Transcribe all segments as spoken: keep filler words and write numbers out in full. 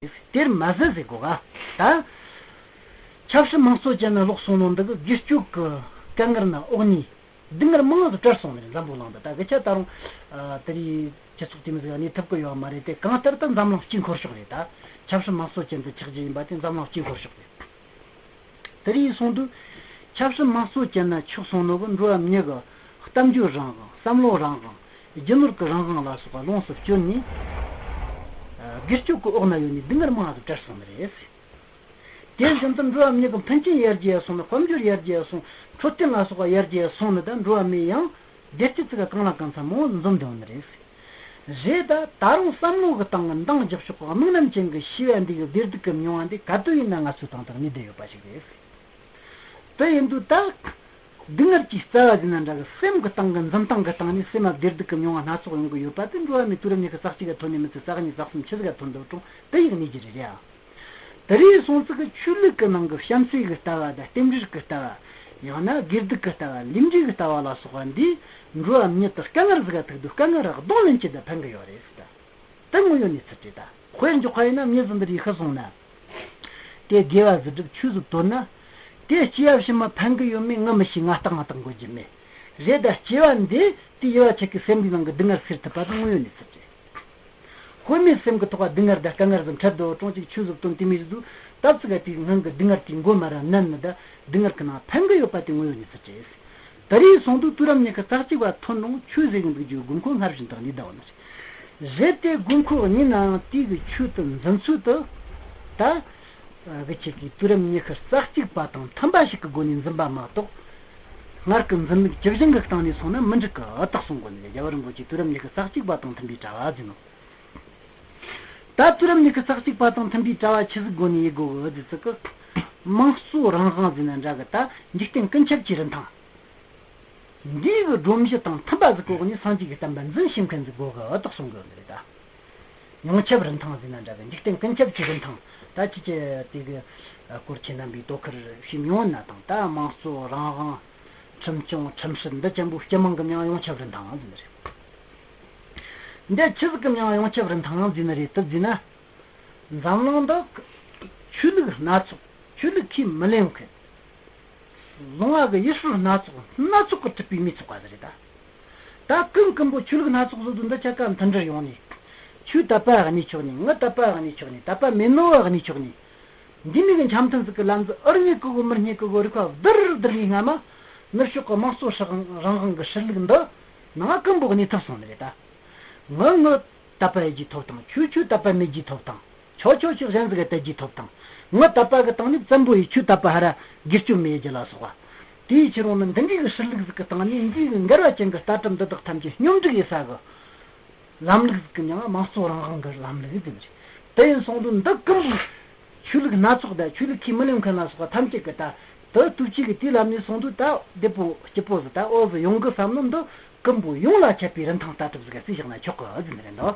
རེད། དེར་མ་ཟད་ཟེར་གོ་ག་ད། ཆབ་སྲིད་དམངས་གཙོ་ཅན་ན་ལོག་སོང་ནོ་འདི་གི་སྒེར་གཅོད་ཀྱི་དཀའ་ངལ་ན་འོག་ནས་སྡུག་བསྔལ་མང་ང་ཟིག་བྲལ་སོང་ནི་རེད། འཛམ་བུ་གླིང་འདི་ད་གི་ཆ་ད་རུང་། ཨ། དེ་རིང་སྤྱི་ཚོགས་དེ་མི་ཟིག་གནས་ཐུབ་ཀྱི་ཡོད་མ་རེད་དེ། གང་ལྟར་ད་འཛམ་གླིང་སྤྱི་འཁོར་ཕྱོགས་རེད་ད། ཆབ་སྲིད་དམངས་གཙོ་ཅན་དུ་ཆགས་རྒྱུ་ཡིན་པ་དེ་འཛམ་གླིང་སྤྱི་འཁོར་ཕྱོགས་རེད། དེ་རིང་སོང་དུས། ཆབ་སྲིད་དམངས་གཙོ་ཅན་ན་ཆགས་སོང་ནོ་གི་འགྲོ་བ་མི་གི་གཏམ་བརྗོད་རང་དབང་། བསམ་བློ་རང་དབང་། རྒྱུ་ནོར་གི་རང་དབང་ལ་སོགས་པ་ལོངས་སུ་སྤྱོད་ནས། ཨ། སྒེར་གཅོད་ཀྱི་འོག་ན་ཡོད་ནས་སྡུག་བསྔལ་མང་ང་ཟིག་བྲལ་སོང་ནི་རེད། དེ་བཞིན་དུ་འགྲོ་བ་མི་གི་མཐུན་རྐྱེན་ཡར་རྒྱས་སོང་ནི། དཔལ་འབྱོར་ཡར་རྒྱས་སོང་། འཕྲོད་བསྟེན་ལ་སོགས་པ་ཡར་རྒྱས་སོང་ནི་ད་འགྲོ་བ་མི་ཡང་བདེ་སྐྱིད་ཅིག་ག་གང་ལ་གང་འཚམ་མོ་འཛོམས་འདུག་ནི་རེད། རེད་ད། ད་རུང་བསམ་བློ་གི་སྟེང་གི་འདང་རྒྱག་ཕྱོགས་གི་དམིགས་རྣམ་ཅན་གི་ཤེས་པ་འདི་གི་བདེ་སྡུག་གི་མྱོང་བ་འདི་ག་དུས་ཡིན་ན་ང་ཚོའི་སྟེང་དུ་གནས་བསྡད་ཡོད་པ་ཞིག་རེད། དེ་ཡིན་དུས་ད། སྡུག་བསྔལ་གྱི་རྩ་བ་ཟིན་ན་འདྲ་གི་སེམས་གི་སྟེང་གི་འཛིན་སྟངས་གི་སྟེང་ནས་སེམས་ལ་བདེ་སྡུག་གི་མྱོང་བ་སྣ་ཚོགས་ཡོང་གི་ཡོད་པ་དེ་འགྲོ་བ་མི་དུས་རབས་ཉི་ཤུ་རྩ་གཅིག་ག་ཐོན་ནས་མི་ཚེ་རྩ་གཉིས་རྩ་གསུམ་ཆུ་ཟིག་ག་ཐོན་འདུག་རུང་དེ་ཡི་གནས་རྒྱུ་རེད་ཡ། དེ་རིང་སོང་ཙི་གི་ཆོས་ལུགས་ཀྱི་ནང་གི་བྱམས་བརྩེ་གི་ལྟ་བ་དང་རྟེན་འབྲེལ་གི་ལྟ་བ། ཡང་ན་དགེ་སྡིག་གི་ལྟ་བ། ལས་འབྲས་གི་ལྟ་བ་ལ་སོགས་པ་འདིས་འགྲོ་བ་མྱི་དག་དཀའ་ངལ་ཟིག་ག་ཐུག་འདུག་དཀའ་ངལ་རག་གདོང་ལེན་གྱི་ད་ཕན་གི་ཡོད་རེད་ཟེར་ད། དེ་དངོས་ཡོད་གནས་ཚུལ་རེད་ད། དཔེར་འཇོག་པ་ཡིན་ན་མྱི་ཟིག་འདི་རིགས་ཤི་སོང་ན། དེ་དགེ་བ་ཟིག་བསྒྲུབས་ཆོས་ཟིག་བཏོན་ན། དེ་སྐྱེ་བ་ཕྱི་མ་ཕན་གི་ཡོད་མེད་ངས་མི་ཤེས། ང་བརྟག་ང་བརྟག་འགོད་རྒྱུ་མེད། རེད་ད། སྐྱེ་བ་འདི་དེ་ཡི་བ་ཆེ་གི་སེམས་པའི་ནང་གི་སྡུག་བསྔལ་སེལ་ཐུབ་པ་དེ་དངོས་ཡོད་གནས་ཚུལ་རེད། དཔེ་མེད་སེམས་ཀྱི་ཐོག་ག་སྡུག་བསྔལ་དང་དཀའ་ངལ་ཟིག་འཕྲད་དོ་གྲོང་གཅིག་ཆོས་ཟིག་བཏོན་དེ་མི་ཟིག་འདུག་སྟབས་ཙི་ག་དེའི་སྔོན་གྱི་སྡུག་བསྔལ་དེའི་མགོ་མ་ར་མནན་ནི་ད། སྡུག་བསྔལ་གྱི་ནང་ཕན་གི་ཡོད་པ་དེ་དངོས་ཡོད་གནས་ཚུལ་རེད། ད་རེས་སོང་དུས་དུས་རབས་ཉི་ཤུ་རྩ་གཅིག་པ་ཐོན་རུང་ཆོས་ཟེར་གི་འདུག་རྒྱུའི་དགོས་མཁོ་སྔར་བཞིན་དུ་གནས་བསྡད་ཡོད་ནི་རེད། རེད་དེ་དགོས་མཁོ་གཉིས་ནའང་དེའི་གི་ཆོས་དེ་འཛིན་ཚུལ་དེ། ད། གི་ཆེད་ཀྱི་དུས་རབས་ཉི་ཤུ་རྩ་གཅིག་པ་དང་མཐུན་པ་ཞིག་གི་སྒོ་ནས་འཛིན་པ་མ་གཏོགས། སྔར་གྱི་འཛིན་ལུགས་ཇི་བཞིན་གྱི་སྟེང་ནས་སོང་ན་མི་འགྲིག་གི་ཨ་རྟགས་གསུང་གོ་ནི་རེད། རྒྱལ་བ་རིན་པོ་ཆེས་དུས་རབས་ཉི་ཤུ་རྩ་གཅིག་པ་དང་མཐུན་པའི་གྲྭ་བ་ཟེར་ནོ། ད་དུས་རབས་ཉི་ཤུ་རྩ་གཅིག་པ་དང་མཐུན་པའི་གྲྭ་བ་ཆི་ཟིག་སྒོ་ནས་ཡེད་དགོས་གི་ཟེར་ཚེ་གི། དམངས་གཙོ་རང་དབང་ཟེར་ན་འདྲ་གི་ད་འཇིག་རྟེན་ཀུན་ཁྱབ་ཀྱི་རིན་ཐང་། འདིའི་གི་སྒྲོམ་གཞི་དང་མཐུན་པ་ཟིག་གི་འོག་ནས་སངས་རྒྱས་ཀྱི་བསྟན་པ་འཛིན་ཤེས་མཁན་ཟིག་དགོས་གི་ཨ་རྟགས་གསུང་གི་ཡོད་ནི་རེད་ད། ཡོངས་ཁྱབ་རིན་ཐང་ཟེར་ན་འདྲ་གི་འཇིག་རྟེན་ཀུན་ཁྱབ་ཀྱི་རིན་ཐང་། ད་ཅི་ཅི་དེ་གི་སྐོར་ཁྱེད་རྣམ་པས་དོ་ཁུར་ཞུས་མྱོང་ན་དང་ད་དམངས་གཙོ་རང་དབང་། ཁྲིམས་སྐྱོང་ཁྲིམས་སྲིད་འདི་ཅན་པོ་སྤྱི་དམངས་ཀྱི་མིང་ཡོངས་ཁྱབ་རིན་ཐང་ཟེར་ནི་རེད། འདི་ཆི་ཟིག་གི་མིང་ཡོངས་ཁྱབ་རིན་ཐང་ཟེར་ནི་རེད་དེ་ཟེར་ན། འཛམ་གླིང་འདི་ཆོས་ལུགས་སྣ་ཚོགས་ཆོས་ལུགས་ཁས་མི་ལེན་མཁན། ལུང་བ་གི་ཡུལ་སྲོལ་སྣ་ཚོགས་སྣ་ཚོགས་ཀྱིས་གྲུབ་པའི་མིའི་ཚོགས་པ་ཟིག་རེད་ད། ད་ཀུན་ཀུན་པོ་ཆོས་ལུགས་སྣ་ཚོགས་བཟོ་དུས་འདི་ཆ་ཀ་མཐུན་སྒྲིལ་ཡོང་ནས། ཁྱོས་དད་པ་གནས་ཆོག་ནས། ངས་དད་པ་གནས་ཆོག་ནས། དད་པ་མེད་ནོ་བ་གནས་ཆོག་ནས། འདི་མིན་གྱི་འཆམ་མཐུན་ཟིག་གི་ལམ་འཛིན་ཨུ་རྙེད་གི་གོ་མི་རྙེད་གི་གོ་རིག་པ་བསྡུར་བསྡུར་ནས་སྔ་མ། ནུབ་ཕྱོགས་ཀྱི་དམངས་གཙོ་སྲིད་དབང་རང་དབང་གི་སྲིད་ལུགས་འདི་ནང་ཀུན་པོ་གནས་ཐུབ་སོང་ནི་རེད་ད། ངས་ངས་དད་པ་ཡེད་རྒྱུའི་ཐོབ་ཐང་། ཁྱོས་ཁྱོས་དད་པ་མེད་རྒྱུའི་ཐོབ་ཐང་། ཁྱོད་ཁྱོད་ཅིག་གཞན་ཟིག་ག་དད་རྒྱུའི་ཐོབ་ཐང་། ངས་དད་པ་གི་སྟེང་ནས་བཙན་པོ་ཡིས་ཁྱོད་དད་པ་ཧ་ར་སྒེར་གཅོད་མི་ཡེད་རྒྱུ་ལ་སོགས་པ། དེའི་ཕྱིར་འོང་ནི་འདི་འདྲའི་གི་སྲིད་ལུགས་ཟིག་གི་སྟེང་ནས་འདིའི་གི་འགལ་བ་ཅན་གི་ལྟ་གྲུབ་འདི་དག་ཐམས་ཅད་སྙོམས་སྒྲིག་ཡེད་ས་གི་ལམ་ལུགས་ཟིག་གི་མིང་ལ་དམངས་གཙོ་རང་དབང་གི་ལམ་ལུགས་ཟེར་ནི་རེད། དེ་ཡིན་སོང་དུས་འདི་ཀུན་པོ་ཆོས་ལུགས་སྣ་ཚོགས་དང་ཆོས་ལུགས་ཁས་མི་ལེན་མཁན་ལ་སོགས་པ་ཐམས་ཅད་ཀྱི་ད་དུ་ཐུགས་ཆེ་གི་དེའི་ལམ་ནས་སོང་དུས་ད་བདེ་པོ་སྐྱིད་པོ་ཟིག་ད་ཨོ་ཟིག་ཡོང་གི་བསམ་ནོ་འདི་ཀུན་པོ་ཡོངས་ལ་ཁྱབ་པའི་རིན་ཐང་ལྟ་གྲུབ་ཟིག་ག་རྩིས་བཞག་ན་ཆོག་གི་ཟེར་ནི་རེད་འདུག་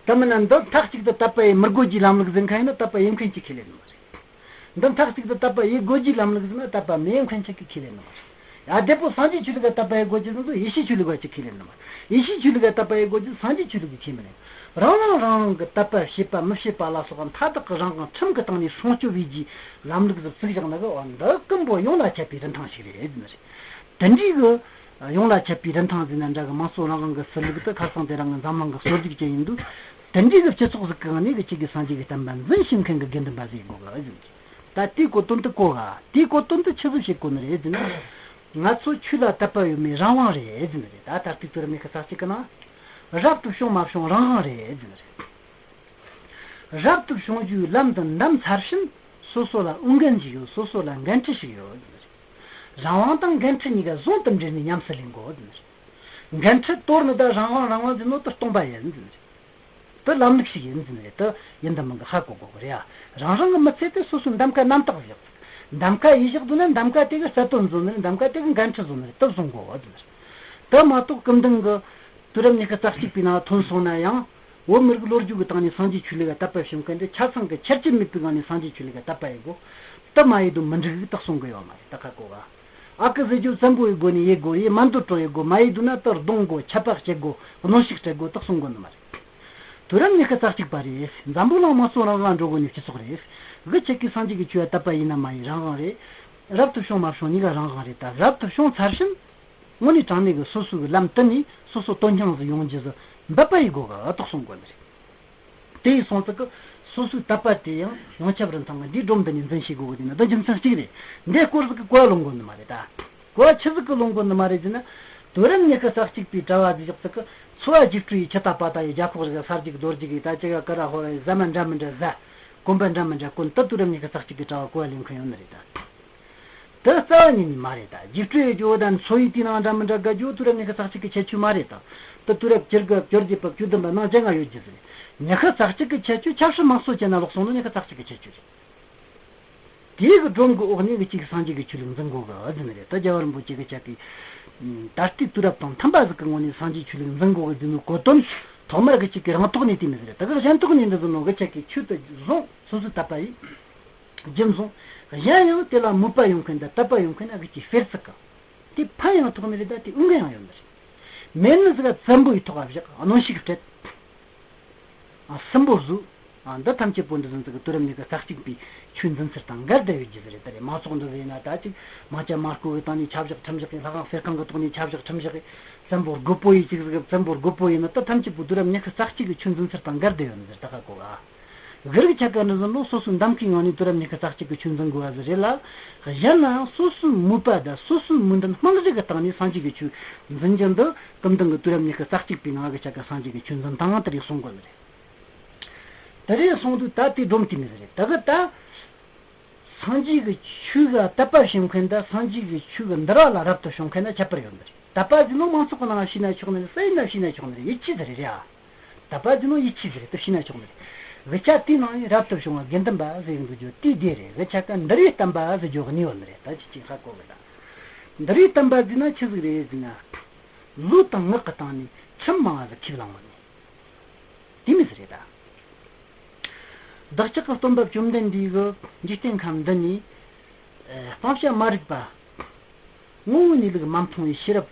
ད་མིན་ན་འདི་མཐའ་གཅིག་ཏུ་དད་པ་ཡེད་མི་དགོས་རྒྱུའི་ལམ་ལུགས་ཟིག་ག་ཡིན་ན་དད་པ་ཡེད་མཁན་གཅིག་ཁས་ལེན་ནི་མ་རེད། འདི་མཐའ་གཅིག་ཏུ་དད་པ་ཡེད་དགོས་རྒྱུའི་ལམ་ལུགས་ཟིག་ན་དད་པ་མི་ཡེད་མཁན་གཅིག་གིས་ཁས་ལེན་ནི་མ་རེད། ཡ་བདེ་པོ་སངས་རྒྱས་ཆོས་ལུགས་ལ་དད་པ་ཡེད་དགོས་རྒྱུ་ཟིག་ན་ཡེ་ཤུའི་ཆོས་ལུགས་པ་གཅིག་ཁས་ལེན་ནི་མ་རེད། ཡེ་ཤུའི་ཆོས་ལུགས་ལ་དད་པ་ཡེད་དགོས་རྒྱུ་སངས་རྒྱས་ཆོས་ལུགས་ཀྱིས་ཁས་མི་ལེན། རང་རང་རང་རང་གི་དད་པ་བྱེད་པ་མི་བྱེད་པ་ལ་སོགས་པ་མཐའ་དག་གི་རང་དབང་ཁྲིམས་ཀྱི་སྟེང་ནས་སྲུང་སྐྱོབ་བྱེད་རྒྱུའི་ལམ་ལུགས་ཟིག་བཙུགས་བཞག་ན་གི་འོ་འདི་ཀུན་པོ་ཡོངས་ལ་ཁྱབ་པའི་རིན་ཐང་ཞིག་རེད་ཟེར་ནི་རེད། དེ་འདྲའི་གི་ཡོངས་ལ་ཁྱབ་པའི་རིན་ཐང་ཟེར་ན་འདྲ་གི་དམངས་གཙོ་རང་དབང་གི་སྲིད་ལུགས་དེ་ཁ་སང་དེ་རིང་གི་འཛམ་གླིང་གི་སྲོལ་རྒྱུན་ཅན་ཡིན་དུས། དེ་འདྲའི་གི་སྤྱི་ཚོགས་ཟིག་གི་ངང་ནས་གི་གཅིག་གི་སངས་རྒྱས་ཀྱི་བསྟན་པ་འཛིན་ཤེས་མཁན་གྱི་དགེ་འདུན་པ་ཟིག་དགོས་གི་ཟེར་གི། ད་དེའི་གོ་དོན་དེ་གོ་ག་དེའི་གོ་དོན་དེ་ཆི་ཟིག་བྱེད་དགོས་ནི་རེད་ཟེར་ན། ང་ཚོ་ཆོས་ལ་དད་པ་ཡོད་མེད་རང་དབང་རེད་ཟེར་ནི་རེད། ད་ད་ལྟའི་དུས་རབས་ཉི་ཤུ་རྩ་གཅིག་གི་ནང་། རབ་ཏུ་བྱུང་མ་བྱུང་རང་དབང་རེད་ཟེར་ནི་རེད། རབ་ཏུ་བྱུང་རྒྱུའི་ལམ་དུ་འདམ་ཚར་ཕྱིན་སོ་སོ་ལ་འོས་འགན་ཞིག་ཡོད། སོ་སོ་ལ་འགན་འཁྲི་ཞིག་ཡོད། རང་དབང་དང་འགན་འཁྲི་གཉིས་ཀ་ཟུང་དུ་འབྲེལ་ནས་ཉམས་སུ་ལེན་དགོས། འགན་འཁྲི་དོར་ནི་ད་རང་དབང་རང་དབང་ཟེར་ནོ་དེ་སྟོང་པ་ཡིན། དེ་ལམ་ལུགས་ཤིག་ཡིན། དེ་ཡིན་དང་མིན་གི་ཧ་གོ་དགོས་གི་རེད་ཨ། རང་རང་གི་མི་ཚེ་དེ་སོ་སོའི་འདམ་ཀ་རྣམ་དག་བཞག་འདམ་ཀ་ཡིས་བཞག་འདུག་ན་འདམ་ཀ་དེ་གི་རྩ་དོན་བཟོ་ནི་རེད། འདམ་ཀ་དེ་གི་འགན་འཁྲི་བཟོ་ནི་རེད། དེ་བཟུང་དགོས། དེ་མ་གཏོགས་སྐུ་མདུན་གི་དུས་རབས་ཉི་ཤུ་རྩ་གཅིག་པའི་ནང་ཐོན་སོང་ན་ཡང་། བོད་མི་རིགས་ལོ་རྒྱུས་ཀྱི་སྟེང་ནས་སངས་རྒྱས་ཆོས་ལུགས་ལ་དད་པ་བྱེད་མཁན་དེ་ཆ་ཚང་གི་ཁྱད་ཆོས་མེད་པའི་ངང་ནས་སངས་རྒྱས་ཆོས་ལུགས་ལ་དད་པ་ཡེད་དགོས། དེ་མ་ཡེད་དུས་མི་འགྲིག་གི་ད་གསུང་གི་ཡོད་མ་རེད། ད་ཁ་གོ་ག་ཨ་ཁུ་ཟེར་རྒྱུ་བཙན་པོ་ཡེད་དགོས་ནས་ཡེད་དགོས། ཡེད་མ་འདོད་དྲོ་ཡེད་དགོས། མ་ཡེད་དུས་ན་དེ་རྡུང་དགོས། ཆད་པ་བཅད་དགོས། གནོན་ཤུགས་སྤྲད་དགོས། ད་གསུང་གི་ནི་མ་རེད། དུས་རབས་ཉི་ཤུ་རྩ་གཅིག་པ་རེད། འཛམ་བུ་གླིང་དམངས་གཙོ་རང་དབང་འགྲོ་དགོས་ནས་སྤྱི་ཚོགས་རེད། གི་ཆེད་ཀྱི་སངས་རྒྱས་ཀྱི་ཆོས་ལ་དད་པ་ཡིན་ན་མ་ཡིན་རང་དབང་རེད། རབ་ཏུ་བྱུང་མ་བྱུང་གཉིས་ཀ་རང་དབང་རེད། ད་རབ་ཏུ་བྱུང་ཚར་ཕྱིན། དངོས་གནས་དྲང་གནས་ཀྱི་སོ་སོའི་ལམ་དུ་ནས་སོ་སོ་དོན་སྙིང་ཟིག་ཡོང་རྒྱུ་ཟིག་འབད་པ་ཡི་སྒོ་གི་ཨ་ཏོག་གསུང་དགོས་ནི་རེད། དེ་ཡི་སོང་ཙི་གི་སོ་སོའི་དད་པ་དེ་ཡང་ཡོངས་ཁྱབ་རིན་ཐང་གི་འདིའི་སྒྲོམ་འདི་ནས་འཛིན་ཤེས་དགོས་གི་དེ་ནི་འདི་རྒྱུ་མཚན་གཅིག་རེད། འདི་སྐོར་ཟིག་གི་གོ་བ་ལོན་དགོས་ནི་མ་རེད་ད། གོ་བ་ཆི་ཟིག་གི་ལོན་དགོས་ནི་མ་རེད་ཟེར་ན། དུས་རབས་ཉི་ཤུ་རྩ་གཅིག་པའི་གྲྭ་བ་ཟིག་ཅིག་གི་འཚོ་བ་རྒྱུགས་སྤྲོད་ཡི་ཆི་ལྟ་བ་ལྟ་ཡི་རྒྱ་ཁོག་ཟིག་ས་རྒྱུག་རྡོ་རྒྱུག་གི་ད་ཅི་ག་ཀ་ར་ཧོ་ར་ཡི་ཟ་མ་འདྲ་མི་འདྲ་ཟ། གོན་པ་འདྲ་མི་འདྲ་གོན་ད་དུས་རབས་ཉི་ཤུ་རྩ་གཅིག་གི་གྲྭ་བ་གོ་བ་ལེན་མཁན་ཡོད་ནི་རེད་ད། དེ་རྩ་བ་ཉིད་ནས་མ་རེད་ད། རྒྱུགས་སྤྲོད་ཡོད་རྒྱུ་བོ་དང་འཚོ་བའི་དུས་ནང་འདྲ་མི་འདྲ་དགའ་རྒྱུ་བོ་དུས་རབས་ཉི་ཤུ་རྩ་གཅིག་གི་ཁྱད་ཆོས་མ་རེད་ད། དེ་དུས་རབས་བཅུ་དགུ་བཅོ་བརྒྱད་པ་བཅུ་བདུན་པ་ནང་ཅན་ང་ཡོད་རྒྱུ་ཟིག་རེད། ཉི་ཤུ་རྩ་གཅིག་གི་ཁྱད་ཆོས་ཆབ་སྲིད་དམངས་གཙོ་ཅན་ན་ལོག་སོང་ནོ་ཉི་ཤུ་རྩ་གཅིག་གི་ཁྱད་ཆོས་རེད། དེའི་གི་སྒྲོམ་གི་འོག་ནས་གི་གཅིག་སངས་རྒྱས་ཀྱི་ཆོས་ལུགས་འཛིན་དགོས་གི་ཨ་ཟིན་རེད། ད་རྒྱལ་བ་རིན་པོ་ཆེ་གི་ཆ་གི་ད་ལྟའི་དུས་རབས་དང་མཐུན་པ་ཟིག་གི་ངོས་ནས་སངས་རྒྱས་ཆོས་ལུགས་འཛིན་དགོས་གི་ཟིན་ནོ་གོ་དོན་ཐོག་མར་གི་གཅིག་གི་རང་ཐོག་ནས་དེ་མི་ཟིན་རེད། ད་གི་གཞན་ཐོག་ནས་འདི་ཟིན་ནོ་གི་ཆ་གི་ཆོས་དེ་བཟུང་སོ་སོའི་དད་པ་ཡིས། རྒྱུན་བཟུང་། གཞན་ཡང་དེ་ལ་མོས་པ་ཡོང་མཁན་དང་དད་པ་ཡོང་མཁན་ཨ་གི་ཅིག་སྤེལ་ཚིག་གི། དེ་ཕན་ཡང་ཐོགས་ནི་རེད་ད་དེ་འོས་འགན་ཡང་ཡོད་ནི་རེད། མེད་ནི་ཟིག་བཙན་པོ་ཡི་ཐོག་བཞག་གནོན་ཤུགས་སྤྲད། ཨ་སུན་པོ་བཟོས། ཨ་འདི་ཐམས་ཅད་པོ་འདི་ཟིན་ཚིག་གི་དུས་རབས་ཉི་ཤུ་རྩ་གཅིག་པའི་ཆོས་འཛིན་ཚུལ་དང་འགལ་ཟླ་ཡོད་རྒྱུ་ཟིག་རེད་ད་རེད། མང་ཚོགས་འདི་ཟིག་ཡིན་ན་ད་ཅིག་མང་ཆེ་མ་སྐོ་གི་སྟེང་ནས་ཆབ་བཞག་ཁྲིམས་བཞག་གི་ལྷ་ཁང་གསེར་ཁང་གི་ཐོག་ནས་ཆབ་བཞག་ཁྲིམས་བཞག་གི་བཙན་པོ་རྒོད་པོ་ཡི་ཅིག་ཟིག་བཙན་པོ་རྒོད་པོ་ཡིན་ན་ད་ཐམས་ཅད་པོ་དུས་རབས་ཉི་ཤུ་རྩ་གཅིག་གི་ཆོས་འཛིན་ཚུལ་དང་འགལ་ཟླ་ཡོད་ནི་ཟིག་ད་ཁ་གོ་ག་གི་རིགས་ཆ་ག་འདི་ཟིན་ལོ་སོ་སོའི་འདམ་ཁའི་ངང་ནས་དུས་རབས་ཉི་ཤུ་རྩ་གཅིག་གི་ཆོས་འཛིན་དགོས་པ་ཟིག་རེད་ལ། གཞན་ལའང་སོ་སོའི་མོས་པ་དང་སོ་སོའི་མོས་འདུན་དམངས་གཞི་གི་སྟེང་ནས་སངས་རྒྱས་ཀྱི་ཆོས་འཛིན་རྒྱུ་འདི་སྐུ་མདུན་གྱི་དུས་རབས་ཉི་ཤུ་རྩ་གཅིག་པའི་ནང་གི་ཆ་ག་སངས་རྒྱས་ཀྱི་ཆོས་འཛིན་སྟངས་དེ་རིགས་གསུང་དགོས་ནི་རེད། དེ་རིགས་གསུང་དུས་ད་དེ་སྒྲོམ་དེ་མི་ཟིག་རེད། ད་གི་ད། སངས་རྒྱས་ཀྱི་ཆོས་ལ་དད་པ་བྱེད་མཁན་དང་སངས་རྒྱས་ཀྱི་ཆོས་ཀྱི་འདུལ་བ་ལ་རབ་ཏུ་བྱུང་མཁན་ལ་ཁྱད་པར་ཡོད་ནི་རེད། དད་པ་ཟེར་ནོ་མང་ཚོགས་ཀྱི་ནང་ལ་བྱས་ན་ཆོག་ནི་རེད། སུ་ཡིན་ན་བྱས་ན་ཆོག་ནི་རེད། ཡིད་ཆེས་ཟིག་རེད་རེད་ཨ། དད་པ་ཟེར་ནོ་ཡིད་ཆེས་ཟིག་རེད། དེ་བྱས་ན་ཆོག་ནི་རེད། དགེ་ཆ་དེའི་ནང་ནས་རབ་ཏུ་བྱུང་བ་དགེ་འདུན་པ་ཟེར་གི་འདུག་རྒྱུ་དེའི་སྡེ་རེད། དགེ་ཆ་ག་འདུལ་བའི་བསྟན་པ་ཟེར་རྒྱུ་གཉིས་ཡོད་ནི་རེད། ད་ཅི་ཅིག་ཧ་གོ་གི་ད། འདུལ་བའི་བསྟན་པ་ཟེར་ན་ཆི་ཟིག་རེད་ཟེར་ན། ལུས་དང་ངག་གི་སྟེང་ནས་ཁྲིམས་མང་བ་ཟིག་ཁས་བླངས་བ་ནི། དེ་མི་ཟིག་རེད་ད། བདག་ཅག་གི་སྟོན་པ་བཅོམ་ལྡན་འདས་ཀྱིས་འཇིག་རྟེན་ཁམས་འདི་ནས། ཨེ། སྤང་བྱ་མ་རིག་པ། ངོ་བོའི་གནས་ལུགས་མ་མཐོང་བའི་ཤེས་རབ།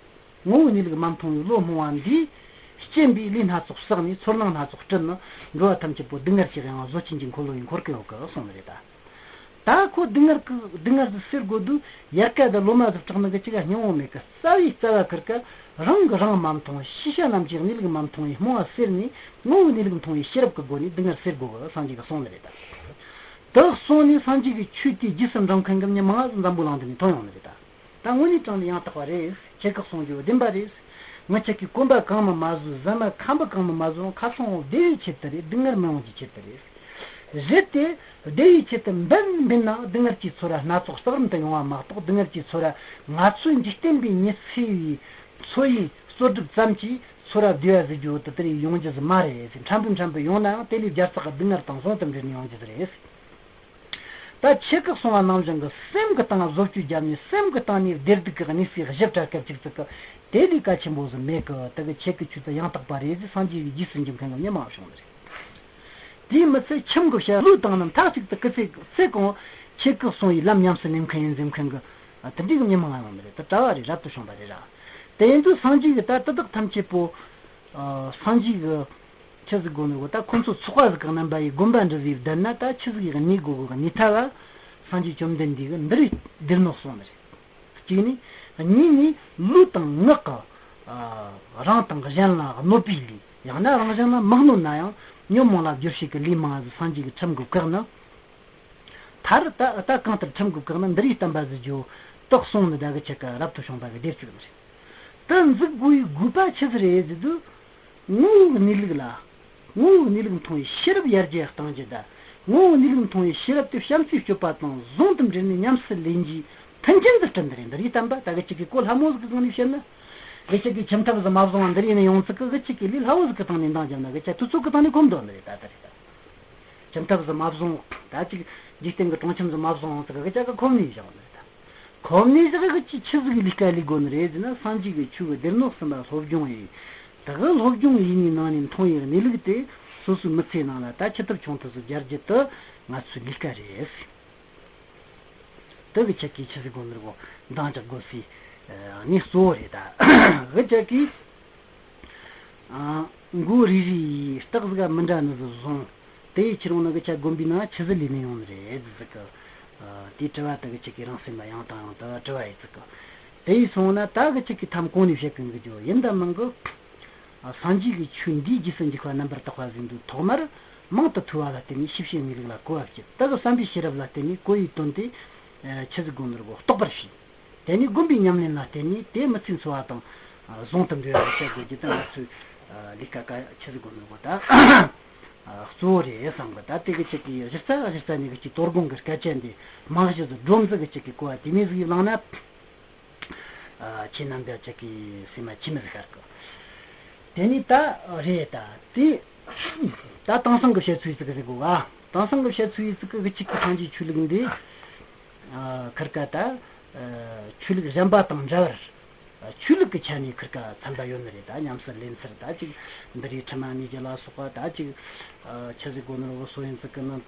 ངོ་བོའི་གནས་ལུགས་མ་མཐོང་བའི་བློ་རྨོངས་པ་འདིས་རྐྱེན་པས་ལས་སྣ་ཚོགས་བསགས་ནས་ཚོར་སྣང་སྣ་ཚོགས་སྤྲུལ་ནས་འགྲོ་བ་ཐམས་ཅད་པོ་སྡུག་བསྔལ་གྱི་གཡང་བ་བཟོད་ཆེན་གྱི་འཁོར་ལོ་ཡི་འཁོར་གི་ཡོད་གི་གསུངས་ནི་རེད་ད། ད་ཁོ་སྡུག་བསྔལ་གི་སྡུག་བསྔལ་དེ་སེལ་དགོས་དུས་ཡལ་ག་དང་ལོ་མ་ཟིག་སྐྲག་ནི་གི་ཅི་ག་སྙིང་བོ་མེད་གི། རྩ་བའི་རྩ་བ་ཁུར་གི་རང་གིས་རང་མ་མཐོང་ཤེས་བྱ་རྣམས་ཀྱི་གནས་ལུགས་མ་མཐོང་བའི་རྨོངས་པ་སེལ་ནས་ངོ་བོའི་གནས་ལུགས་མཐོང་བའི་ཤེས་རབ་ཀྱི་སྒོ་ནས་སྡུག་བསྔལ་སེལ་དགོས་གི་སངས་རྒྱས་ཀྱིས་གསུངས་ནི་རེད་ད། དེ་གསུངས་ནས་སངས་རྒྱས་ཀྱི་ཆོས་དེའི་རྗེས་སུ་འབྲང་མཁན་གྱི་མྱི་མང་ང་ཟིག་འཛམ་བུ་གླིང་འདི་ནས་ཐོན་ཡོང་ནི་རེད་ད། ད་དངོས་གནས་དྲང་ནས་ཡང་དག་པ་རེད། ཆེ་ཁག་གསུང་རྒྱུ་བདེན་པ་རེད། ང་ཅག་གིས་གོན་པ་གང་མང་མ་བཟོས། ཟ་མ་ཁམ་བུ་གང་མང་མ་བཟོས་རུང་ཁ་སང་བདེ་བའི་ཆེད་དུ་རེད། སྡུག་བསྔལ་མི་ཡོང་རྒྱུའི་ཆེད་དུ་རེད། རེད་དེ། བདེ་བའི་ཆེད་དུ་འབད་འབད་ན་སྡུག་བསྔལ་གྱི་ཚོར་བ་སྣ་ཚོགས་རྟག་རིམ་དུ་ཡོང་བ་མ་གཏོགས། སྡུག་བསྔལ་གྱི་ཚོར་བ་ང་ཚོའི་འཇིག་རྟེན་པའི་མྱི་ཚེ་བའི་འཚོ་བའི་རྩོལ་སྒྲུབ་ཙམ་གྱིས་ཚོར་བ་བདེ་བ་ཟེར་རྒྱུ་དེ་དེ་རིགས་ཡོང་རྒྱུ་ཟིག་མ་རེད། ཕྲན་བུ་ཕྲན་བུ་ཡོང་ནའང་དེ་ལས་བརྒྱ་རྩ་གི་སྡུག་བསྔལ་དང་ཟུང་དུ་འབྲེལ་ནས་ཡོང་རྒྱུ་ཟིག་རེད། ད་ཆེ་ཁག་གསུང་བ་ནང་བཞིན་གྱི་སེམས་ཀྱི་སྟེང་བཟོ་བཅོས་བརྒྱབ་ནས་སེམས་ཀྱི་སྟེང་ནས་བདེ་སྡུག་གི་གནས་སའི་གཞི་གྲལ་སྐབས་ཅིག་ཙིག་གི་དེ་ལས་གལ་ཆེན་པོ་ཟིག་མེད་གི། དེ་གི་ཆེ་གི་ཆོས་ཚོ་ཡང་དག་པ་རེད་ཟེར་སངས་རྒྱས་ཀྱི་རྗེས་སུ་འཇུག་མཁན་གྱི་མྱི་མང་བྱུང་ནི་རེད། དེས་མི་ཚད་ཁྱིམ་གྱི་བྱ་ལུགས་དང་ནི་མཐའ་གཅིག་ཏུ་སྐུ་ཚེ་ཚེ་གང་ཆེ་གི་གསུང་བའི་ལམ་ཉམས་སུ་ལེན་མཁན་ཡིན་ཟེར་མཁན་གྱི་དེ་འདྲའི་གི་མྱི་མང་ཡོང་ནི་རེད། དེ་གྲྭ་བ་རེད། རབ་ཏུ་བྱུང་བ་རེད་ར། དེ་ཡིན་དུས་སངས་རྒྱས་ཀྱི་ད་དེ་དག་ཐམས་ཅད་པོ། ཨ། སངས་རྒྱས་ཀྱི་ཆི་ཟིག་དགོས་ནི་གོ། ད་ཁོང་ཚོ་ཚོགས་པ་ཟིག་གི་རྣམ་པ་ཡི་དགོན་པ་འདྲ་ཟིག་བསྡད་ན་ད་ཆི་ཟིག་གི་གནས་དགོས་གི་གནས་ཐ་ལ་སངས་རྒྱས་བཅོམ་ལྡན་འདས་ཀྱིས་འདི་རིགས་སྡེར་སྣོད་གསུངས་ནི་རེད། གཅིག་ནི། གཉིས་ནི་ལུས་དང་ངག་གི། ཨ། རང་དང་གཞན་ལ་གནོད་པའི་ལས། ཡང་ན་རང་གཞན་ལ་མི་གནོད་ན་ཡང་ཉོན་མོངས་ལ་སྦྱོར་བྱེད་ཀྱི་ལས་མང་ཟིག་སངས་རྒྱས་ཀྱི་ཁྲིམས་ཀྱིས་བཀག་ནི། མཐར་ད་ད་གང་ལྟར་ཁྲིམས་ཀྱིས་བཀག་ན་འདི་རིགས་བསྟན་པ་ཟིག་རྒྱུ་དག་གསུངས་ནི་ད་གི་ཆེ་གི་རབ་ཏུ་བྱུང་བ་གི་སྡེར་བཅུག་ནི་རེད། དེ་འཛུགས་དགོས་པའི་དགོས་པ་ཆི་ཟིག་རེད་ཟེར་དུས། ངོ་བོའི་གནས་ལུགས་ལ། ངོ་བོའི་གནས་ལུགས་མཐོང་བའི་ཤེས་རབ་ཡར་རྒྱས་གཏང་རྒྱུ་དང་། ངོ་བོའི་གནས་ལུགས་མཐོང་བའི་ཤེས་རབ་དེ་བྱམས་བརྩེའི་སྤྱོད་པ་དང་ཟུང་དུ་འབྲེལ་ནས་ཉམས་སུ་ལེན་རྒྱུའི་མཐུན་རྐྱེན་དུ་བསྐྲུན་ནི་རེད། འདི་རིགས་བསྟན་པ་ད་གི་ཆེ་གི་གོ་སླ་མོ་ཟིག་གི་སྒང་ནས་བཤད་ན། གི་ཆེ་གི་ཁྱིམ་ཐབ་ཟིག་མ་བཟུང་བ་འདི་རིགས་ནས་ཡོང་ཚིག་གི་གི་ཆེ་གི་ལས་སླ་བོ་ཟིག་གི་སྟེང་ནས་འདང་བརྒྱབ་ན་གི་ཆེ་དུས་ཚོད་གི་སྟེང་ནས་གོམས་འགྲོ་ནི་རེད་ད་ད་རེད་ད། ཁྱིམ་ཐབ་ཟིག་མ་བཟུང་། ད་ཅིག་འཇིག་རྟེན་གྱི་གྲོང་ཁྱིམ་ཟིག་མ་བཟུང་ཟེར་གི་ཅག་གི་ཁོམ་ནས་བཞག་ནི་རེད། ཁོམ་ནས་བཞག་གི་ཅི་ཆི་ཟིག་གི་ལས་ཀ་ལས་དགོས་ནི་རེད་ཟེར་ན། སངས་རྒྱས་ཀྱི་ཆོས་ཀྱི་སྡེར་སྣོད་གསུམ་པ་སློབ་སྦྱོང་ཡིན། ད་གི་སློབ་སྦྱོང་ཡིན་ནི་ནང་ནས་མཐོང་བའི་གནས་ལུགས་དེ་སོ་སོའི་མི་ཚེའི་ནང་ལ་ད་ཅི་ཐུབ་ཆུང་ཐུབ་ཟིག་སྦྱར་རྒྱུ་དེ་ང་ཚོའི་ལས་ཀ་རེད། དེ་གི་ཆེ་གི་ཆི་ཟིག་དགོས་ནི་རེད་གོ། འདང་རྒྱག་དགོས་སའི་གནས་གཙོ་བོ་རེད་ད། གི་ཆེ་གི། ཨ། མགོ་རིལ་རིལ་ཡིས། རྟགས་ཟིག་མི་འདྲ་ནི་ཟིག་བཟུང་། དེ་ཡི་ཕྱིར་འོང་ན་གི་ཆ་དགོན་པའི་ནང་ཆི་ཟིག་ལས་ནས་ཡོང་ནི་རེད་ཟིག་གི། ཨ། དེའི་དྲི་བ་དེ་གི་ཅིག་གི་རང་སེམས་ལ་ཡང་དང་ཡང་དུ་དྲི་བ་ཡི་ཟིག་གི། དེ་ཡིས་སོང་ན་ད་གི་ཅིག་གི་ཐམ་གོང་ནས་བཤད་གི་འདུག་རྒྱུ་ཡིན་ད་མིན་གི། ཨ། སངས་རྒྱས་ཀྱི་ཆོས་འདིའི་རྗེས་སུ་འཇུག་པ་རྣམ་པར་དག་པ་ཟིག་འདུག་ཐོག་མར་མང་དུ་ཐོས་པ་ལ་བརྟེན་ནས་ཤེས་བྱའི་དངོས་ལུགས་ལ་གོ་བ་བསྐྱེད། དེ་གི་བསམ་པའི་ཤེས་རབ་ལ་བརྟེན་ནས་གོ་བའི་དོན་དེ། ཨ། ཆི་ཟིག་དགོས་ནོ་ར་གོ་རྟོགས་པར་བྱས། དེ་ནས་སྒོམ་པའི་ཉམས་ལེན་ལ་བརྟེན་ནས་དེ་མི་ཚེའི་འཚོ་བ་དང་ཟུང་དུ་འབྲེལ་བར་བྱེད་དགོས་རྒྱུ་དེ་ང་ཚོའི་ལས་ཀ་ག་ཆི་ཟིག་དགོས་ནོ་གོ་ད་གཙོ་བོ་རེད་བསམ་གི། ད་དེ་གི་ཅིག་གི་གཞི་རྩ་གཞི་རྩ་ནས་གི་ཅིག་དོ་དགོང་གི་སྐད་ཆ་འདི་མང་གཞི་ཟིག་སྒྲོམ་ཟིག་གི་ཅིག་གི་གོ་བ་དེ་མོ་ཟིག་བླངས་ན། ཨ། ཁྱེད་རྣམ་པ་ཅིག་གི་སེམས་མ་ཁྱིམ་མི་ཟིག་ཤར་གི། དེ་ནས་ད་རེད་ད་དེ། ད་དེང་སང་གི་བཤད་ཚུལ་ཟིག་གི་ཟིག་གོ་ག་དེང་སང་གི་བཤད་ཚུལ་ཟིག་གི་ཅིག་གི་སངས་རྒྱས་ཆོས་ལུགས་འདི། ཨ། ཁིར་ཀ་ད། ཨ། ཆོས་ལུགས་གཞན་པ་དང་འདྲ་བར། ཨ། ཆོས་ལུགས་ཀྱི་ཆ་ནས་ཁིར་ཀ་ཚན་པ་ཡོད་ནི་རེད། ད་ཉམས་སུ་ལེན་ཚུལ་ད་ཅིག་འདི་རེད། ཁྲི་མ་ཉེ་རྒྱུ་ལ་སོགས་པ་ད་ཅིག་ཨ། ཆི་ཟིག་གོ་ནོ་ར་བོ་སོ་ཡིན་ཟིག་གི་ནི།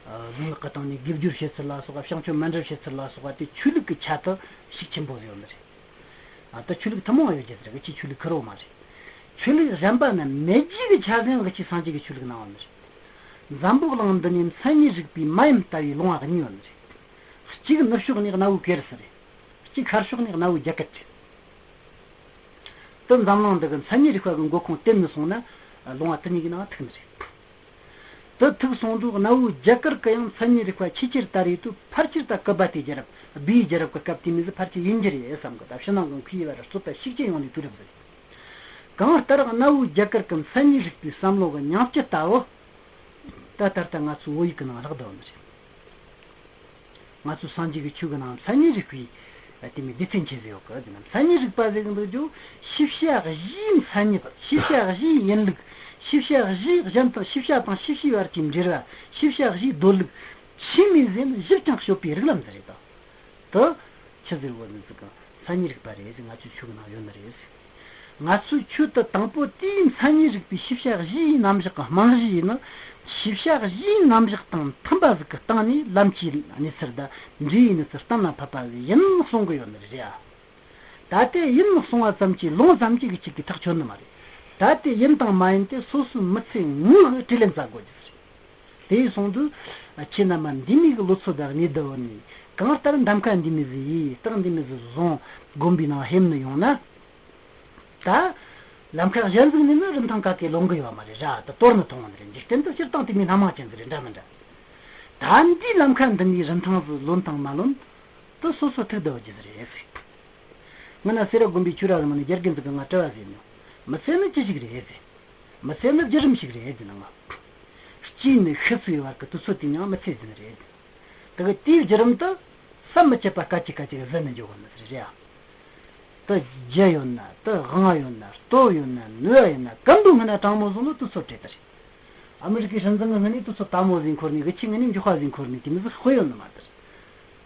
ཨ། ལུང་ངག་གི་སྟེང་ནས་དགེ་སྦྱོར་བྱེད་ཚུལ་ལ་སོགས་པ། བྱང་ཆུབ་སྨིན་གྲབས་བྱེད་ཚུལ་ལ་སོགས་པ་དེ་ཆོས་ལུགས་ཀྱི་ཆ་དུ་ཤུགས་ཆེན་པོ་ཡོད་ནི་རེད། ཨ། ད་ཆོས་ལུགས་ཐུན་མོང་ཡོད་རྒྱུ་ཟེར་གི་ཅིག་ཆོས་ལུགས་ཁེར་རོ་མ་རེད། ཆོས་ལུགས་གཞན་པ་ན་མེད་རྒྱུ་གི་ཆ་ཟིག་གི་ཅིག་སངས་རྒྱས་ཀྱི་ཆོས་ལུགས་ནང་ཡོད་ནི་རེད། འཛམ་བུ་གླིང་འདི་ནས་མཚན་ཉིད་རིག་པའི་མ་ཡུམ་ལྟ་བུའི་ལུང་བ་གཉིས་ཡོད་ནི་རེད། གཅིག་ནུབ་ཕྱོགས་ནས་གནའ་བོའི་གེ་སར་རེད། གཅིག་ཤར་ཕྱོགས་ནས་གནའ་བོའི་རྒྱ་གར་རེད། དེ་འཛམ་གླིང་འདི་གི་མཚན་ཉིད་རིག་པ་གི་འགོ་ཁུངས་བསྟན་ནས་སོང་ན་ལུང་བ་དེ་གཉིས་ཀྱི་ནང་ཐུག་ནི་རེད། དེ་ཐུག་སོང་དུས་གནའ་བོའི་རྒྱ་གར་གི་ཡང་མཚན་ཉིད་རིག་པ་ཆེས་ཆེར་དར་ཡོད་དུས། ཕལ་ཆེར་ད་གུ་བ་ཏའི་རྒྱལ་རབས། སྦས་ཡུལ་རྒྱལ་རབས་ཀྱི་སྐབས་དེ་མོ་ཟིག་ཕལ་ཆེར་ཡིན་རྒྱུ་རེད་བསམ་གི། ད་ཕྱི་ནང་གི་མཁས་པ་ར་རྩོད་པ་ཤུགས་ཆེན་ཡོང་ནས་དུས་རབས་ཟིག་གང་ལྟར་གནའ་བོའི་རྒྱ་གར་གྱི་མཚན་ཉིད་རིག་པའི་བསམ་བློ་གི་ཉམས་ཀྱི་ལྟ་བུ། ད་ལྟ་ལྟ་ང་ཚོའི་བོད་ཡིག་གི་ནང་ལྷག་བསྡད་ཡོད་ནི་རེད། ང་ཚོའི་སངས་རྒྱས་ཀྱི་ཆོས་ཀྱི་ནང་མཚན་ཉིད་རིག་པའི་དེ་མོ་སྡེ་ཚན་ཆེ་ཟིག་ཡོད་གི། དེ་ནི་མཚན་ཉིད་རིག་པ་ཟེར་གི་འདུག་རྒྱུ། ཤེས་བྱ་བཞིའི་མཚན་ཉིད། ཤེས་བྱ་བཞིའི་ཡིན་ལུགས། ཤེས་བྱ་བཞིའི་གཞན་དང་། ཤེས་བྱ་དང་ཤེས་བྱའི་བར་གྱི་འབྲེལ་བ། ཤེས་བྱ་བཞིའི་སྡོད་ལུགས། ཆོས་མིན་ཟེར་ན་ཞིབ་ཅིང་དཔྱོད་པའི་རིགས་ལམ་ཟིག་རེད་དོ། དེ་ཆི་ཟེར་བོ་ནི་ཟིག་གི་མཚན་ཉིད་རིག་པ་རེད་ཟེར། ང་ཚོའི་ཆོས་ཀྱི་ནང་ཡོད་ནི་རེད་ཟེར། ང་ཚོའི་ཆོས་དེ་དང་པོ་དེའི་མཚན་ཉིད་རིག་པའི་ཤེས་བྱ་བཞིའི་རྣམ་གཞག་གི་རྨང་གཞི་ཡིན་ན། ཤེས་བྱ་བཞིའི་རྣམ་གཞག་དང་མཐུན་པ་ཟིག་གི་སྟེང་ནས་ལམ་གྱི་གནས་ཚུལ་དང་འབྲས་བུའི་གནས་ཚུལ་གཏན་ལ་ཕབ་པ་ཡིན་གསུང་གི་ཡོད་ནི་རེད་ཡ། ད་དེ་ཡིན་གསུང་བ་ཙམ་གྱིས། ལུང་ཙམ་གྱིས་གི་ཅིག་གིས་ཐག་ཆོད་ནི་མ་རེད། ད་དེ་ཡིན་དང་མ་ཡིན་དེ་སོ་སོའི་མི་ཚེ་དངོས་ཀྱི་དྲིས་ལན་བཙལ་དགོས་རྒྱུ་རེད། དེ་ཡིན་སོང་དུས་ཁྱེད་རྣམ་པ་འདི་མོ་གི་ལོ་ཚོད་དང་གནས་སྡུག་བོ་ནས། གང་ལྟར་གདམ་ཁ་འདི་མོ་ཟིག་ཡིས། རྟགས་འདི་མོ་ཟིག་བཟུང་། དགོན་པའི་ནང་ཕེབས་ནི་ཡོང་ན། ད་ལམ་ཁ་གཞན་ཟིག་ནས་ནི་རིན་ཐང་ག་གེ་ལོན་གི་ཡོད་མ་རེད་ར། ད་དོར་ནི་ཐོང་བ་ནི་རེད། འཇིག་རྟེན་དུ་སྤྱིར་བཏང་དེ་མོ་སྣ་མང་ཅན་ཟིག་རེད་འདྲ་མི་འདྲ། ད་འདིའི་ལམ་ཁ་འདི་མོའི་རིན་ཐང་ཟིག་ལོན་དང་མ་ལོན་དེ་སོ་སོ་ཐུག་བསྡད་ཡོད་རྒྱུ་ཟིག་རེད་ཟེར། སྔ་ན་སེ་ར་དགོན་པའི་ཆོས་ར་ཟིག་ནས་རྒྱ་རྒན་ཟིག་གིས་ང་དྲི་བ་ཟིག་ཡིན་ནོ། མི་ཚེ་ནི་ཅི་ཞིག་རེད་ཟེར། མི་ཚེ་ནི་བརྒྱུད་རིམ་ཞིག་རེད་ཟེར་ནོ། སྐྱེས་ནས་ཤི་ཚུལ་བར་གྱི་དུས་ཚོད་དེ་ཉིད་མི་ཚེ་ཟིན་རེད། དེ་གི་དེའི་བརྒྱུད་རིམ་དུ་བསམ་མི་ཁྱབ་པ་སྐད་ཅིག་སྐད་ཅིག་ཟིན་ནས་འཇོག་གོ་ནི་ཟིག་རེད་ཡ། དེ་རྒྱུ་ཡོད་ན། དེ་དབང་ཡོད་ན། སྟོབས་ཡོད་ན། ནུས་པ་ཡོད་ན། གང་དུ་སྔ་ན་དྲང་མོ་བཟུང་ནོ་དུས་ཚོད་སྤྲད་ད་རེད། ཨ་མི་རི་ཀའི་སྲིད་འཛིན་གྱི་སྔ་ནས་དུས་ཚོད་དལ་མོ་ཟིག་འཁོར་ནས། གི་ཆི་སྔ་ནས་མགྱོགས་པ་ཟིག་འཁོར་ནས། དེ་མོ་ཟིག་དཔེ་ཡོད་ནི་མ་རེད།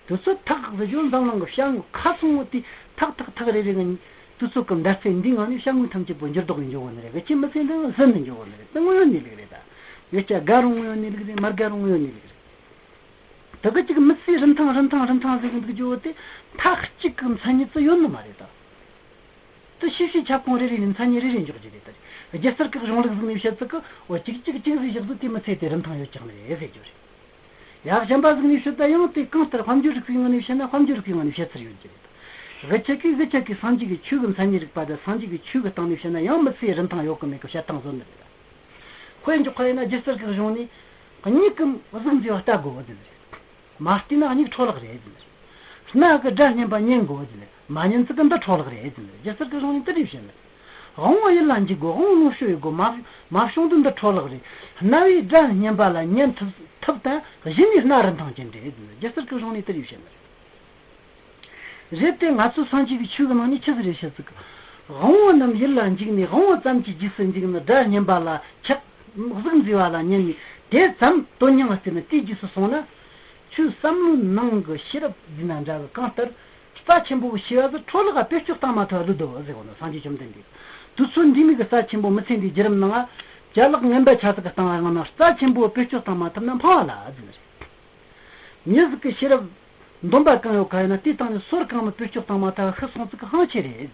དུས་ཚོད་ཐག་ཟིག་ཞོ་འཛམ་གླིང་གི་བྱ་དངོས་ཁ་སོང་བོ་དེ་ཐག་ཐག་ཐག་རེ་རེ་གི་དུས་ཚོད་ཀྱི་མདའ་རྩེ་འདིའི་ངང་ནས་བྱ་དངོས་ཐམས་ཅད་པོ་འགྱུར་ལྡོག་ཡིན་འཇོག་གོ་ནི་རེད། གི་ཆི་མི་ཚེ་འདི་ཟིན་ནས་འཇོག་གོ་ནི་རེད། དེ་དངོས་ཡོད་གནས་ལུགས་རེད། ད་གི་ཆ་དགའ་རུང་དངོས་ཡོད་གནས་ལུགས་རེད། མ་དགའ་རུང་དངོས་ཡོད་གནས་ལུགས་རེད། དེ་གི་ཅིག་མི་ཚེའི་རིན་ཐང་རིན་ཐང་རིན་ཐང་ཟེར་གི་འདུག་རྒྱུ་བོ་དེ་མཐའ་གཅིག་གི་མཚན་ཉིད་ཙི་ཡོད་ནི་མ་རེད་ད། དེ་ཤེས་བྱའི་ཁྱབ་ཁོངས་རེ་རེ་ནས་མཚན་ཉིད་རེ་རེ་འཇོག་རྒྱུ་རེད་ད། སྒྱུ་རྩལ་གི་གཞུང་ལུགས་ཟིག་ནས་བཤད་ཚུལ་གི་འོ་གཅིག་གཅིག་གཅིག་ཟིག་བཞག་དུས་དེ་མི་ཚེ་དེ་རིན་ཐང་ཡོད་ཀྱང་ནི་རེད་ཟེར་རྒྱུ་རེད། ཡ་གཞན་པ་ཟིག་ནས་བཤད་ད་ཡང་དེ་གང་ལྟར་དཔལ་འབྱོར་རིག་པའི་ངང་ནས་བཤད་ན་དཔལ་འབྱོར་རིག་པའི་ངང་ནས་བཤད་ཚུལ་ཡོད་རྒྱུ་རེད། གི་ཆ་གི་གི་ཆ་གི་སངས་རྒྱས་ཀྱི་ཆོས་ཀྱི་མཚན་ཉིད་རིག་པ་དང་སངས་རྒྱས་ཀྱི་ཆོས་ཀྱི་སྟེང་ནས་བཤད་ན་ཡང་མི་ཚེའི་རིན་ཐང་ཡོད་གི་མེད་གི་བཤད་སྟངས་བཟོ་ནི་རེད། དཔེ་འཇོག་པ་ཡིན་ན་སྒྱུ་རྩལ་གྱི་གཞུང་ནས་མྱིག་གིས་གཟུགས་མཛེས་པ་ལྟ་དགོས་པ་ཟེར་ནི་རེད། མ་བལྟས་ན་མྱིག་འཕྲོ་བརླག་རེད་ཟེར་ནི་རེད། སྣ་གིས་སྒྲ་སྙན་པ་ཉན་དགོས་ཟེར་ནི་རེད། མ་ཉན་ཚིག་གི་འདི་འཕྲོ་བརླག་རེད་ཟེར་ནི་རེད། སྒྱུ་རྩལ་གྱི་གཞུང་ནས་དེ་འདྲ་བཤད་ནི་རེད། དབང་པོ་ཡིད་ལ་འཇུག་དགོས། དབང་པོ་ལོངས་སྤྱོད་ཡོད་དགོས། མ་མ་བྱུང་དུས་འདི་འཕྲོ་བརླག་རེད། རྣ་བས་སྒྲ་སྙན་པ་ལ་ཉན་ཐུབ་ཐུབ་དང་གཞི་ནས་སྣ་རིན་ཐང་ཅན་རེད་ཟེར་ནི་རེད། སྒྱུ་རྩལ་གྱི་གཞུང་ནས་དེ་འདྲ་བཤད་ནི་རེད། རེད་དེ། ང་ཚོ་སངས་རྒྱས་ཀྱི་ཆོས་ཀྱི་ནང་ནས་ཆི་ཟིག་རེད་བཤད་ཟིག་དབང་པོ་རྣམས་ཡིད་ལ་འཇུག་ནས། དབང་པོ་ཙམ་གྱི་རྗེས་སུ་འཇུག་ནི། སྒྲ་སྙན་པ་ལ་ཆགས། གཟུགས་མཛེས་པ་ལ་ཉན་ནས། དེ་ཙམ་དོན་སྙིང་ལ་བརྩིས་ནས་དེའི་རྗེས་སུ་སོང་ན། ཁྱོད་བསམ་བློའི་ནང་གི་ཤེས་རབ་ཟེར་ན་འདྲ་གི། གང་ལྟར་རྩ་ཆེན་པོ་ཤེས་པ་ཟིག་འཕྲོ་བརླག་ག་བེད་སྤྱོད་བཏང་མ་ཐུབ་པ་ལུས་འདུག་ཟེར་གོ་ནོ། སངས་རྒྱས་བཅོམ་ལྡན་འདས། དུས་ཚོད་འདི་མོ་གི་རྩ་ཆེན་པོ་མི་ཚེ་འདིའི་བརྒྱུད་རིམ་ནང་ང་ཅ་ལག་ངན་པ་ཆ་ཟིག་གི་སྟེང་ང་ཡང་ན་རྩ་ཆེན་པོ་བེད་སྤྱོད་བཏང་མ་ཐུབ་ན་ཕངས་པ་ལ་ཟེར་ནི་རེད། མྱི་ཟིག་གི་ཤེས་རབ་འདོན་པ་གང་ཡོད་ག་ཡིན་ན་དེའི་སྟེང་ནས་སོར་གང་མ་བེད་སྤྱོད་བཏང་མ་ཐག་ཤི་སོང་ཚིག་གི་ཕངས་ཆེ་རེད།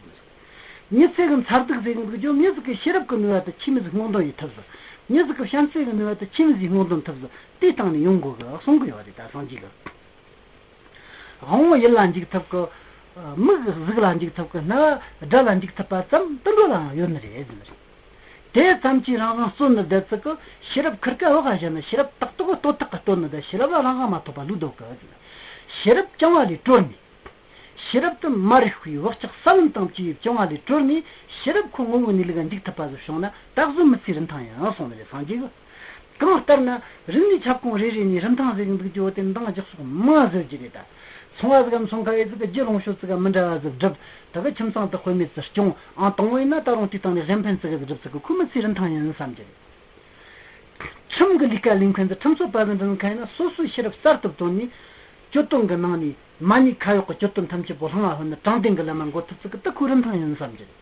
མྱི་ཚེ་གི་མཚར་སྡུག་ཟེར་གི་འདུག་རྒྱུ། མྱི་ཟིག་གི་ཤེས་རབ་ཀྱི་ནུས་པ་དེ་ཁྱིམ་མི་ཟིག་སྔོག་འདོན་ཡེད་ཐུབ་ཟིག། མྱི་ཟིག་གི་བྱམས་བརྩེ་གི་ནུས་པ་དེ་ཁྱིམ་མི་ཟིག་སྔོག་འདོན་ཐུབ་ཟིག། དེའི་སྟེང་ནས་ཡོང་དགོས་གི་གསུང་གི་ཡོད་རེད་ད་སངས་རྒྱས་གི། དབང་པོ་ཡིད་ལ་འཇུག་ཐུབ་གི། མིག་གཟུགས་ལ་འཇུག་ཐུབ་གི། རྣ་བ་སྒྲ་ལ་འཇུག་ཐུབ་པ་ཙམ་དུད་འགྲོ་ལའང་ཡོད་ནི་རེད་ཟེར་ནི་རེད། དེ་ཙམ་གྱིས་རང་རང་བརྩོན་ནི་བསྡད་ཚིག་གི། ཤེས་རབ་ཁུར་ཀ་འོག་ག་བཞག་ནི། ཤེས་རབ་ཏག་ཏག་གི་ལྟོ་ཐག་གི་བསྟོད་ནི་དང་། ཤེས་རབ་ལ་རང་དབང་མ་ཐོབ་པ་ལུགས་ལྡོག་གི་ཟེར་ནི། ཤེས་རབ་བཅིང་བ་ལས་གྲོལ་ནས། ཤེས་རབ་ཏུ་མ་རིག་པའི་བག་ཆགས་ས་བོན་དང་བཅས་པའི་བཅིང་བ་ལས་གྲོལ་ནས། ཤེས་རབ་ཁོ་ངོ་བོའི་གནས་ལུགས་འཇུག་ཐུབ་པ་ཟིག་བྱུང་ན། ད་གཟོད་མི་ཚེའི་རིན་ཐང་ཡིན་གསུངས་ནི་རེད་སངས་རྒྱས་ཀྱིས། གང་ལྟར་ན་རིག་གནས་ཁྱབ་ཁོངས་རེ་རེ་ནས་རིན་ཐང་ཟེར་གི་འདུག་རྒྱུ་བོ་དེ་འདང་རྒྱག་ཕྱོགས་མང་ཟེར་རྒྱུ་རེད་ད། ཚོང་བ་ཟིག་གམ་ཚོང་ཁང་ཡོད་ཟིག་གི་རྒྱུ་ལོངས་སྤྱོད་ཟིག་ག་མི་འདྲ་བ་ཟིག་སྒྲུབ། ད་གི་ཁྱིམ་ཚང་དེ་དཔེ་མེད་ཟིག་སྐྱོང་། ཨང་དང་པོ་ཡིན་ན་ད་རུང་དེའི་སྟེང་ནས་གཞན་ཕན་ཟིག་གི་སྒྲུབ་ཟིག་གི། ཁོ་མི་ཚེའི་རིན་ཐང་ཡིན་བསམ་རྒྱུ་རེད། ཁྲིམས་ཀྱི་ལས་ཀ་ལས་མཁན་ཚོ། ཁྲིམས་རྩོད་པ་ཟིག་འདྲ་མཁན་ཡིན་ན། སོ་སོའི་ཤེས་རབ་གསར་དུ་བཏོན་ནས་གྱོད་དོན་གྱི་ནང་ནས་མ་ཉེས་ཁ་གཡོགས་ཀྱི་གྱོད་དོན་ཐམས་ཅད་པོ་ལྷང་ང་ཧོན་ནས་དྲང་བདེན་གྱི་ལམ་མ་འགོད་ཐུབ་ཚུལ་གྱི་དེ་ཁོའི་རིན་ཐང་ཡིན་བསམ་རྒྱུ་རེད།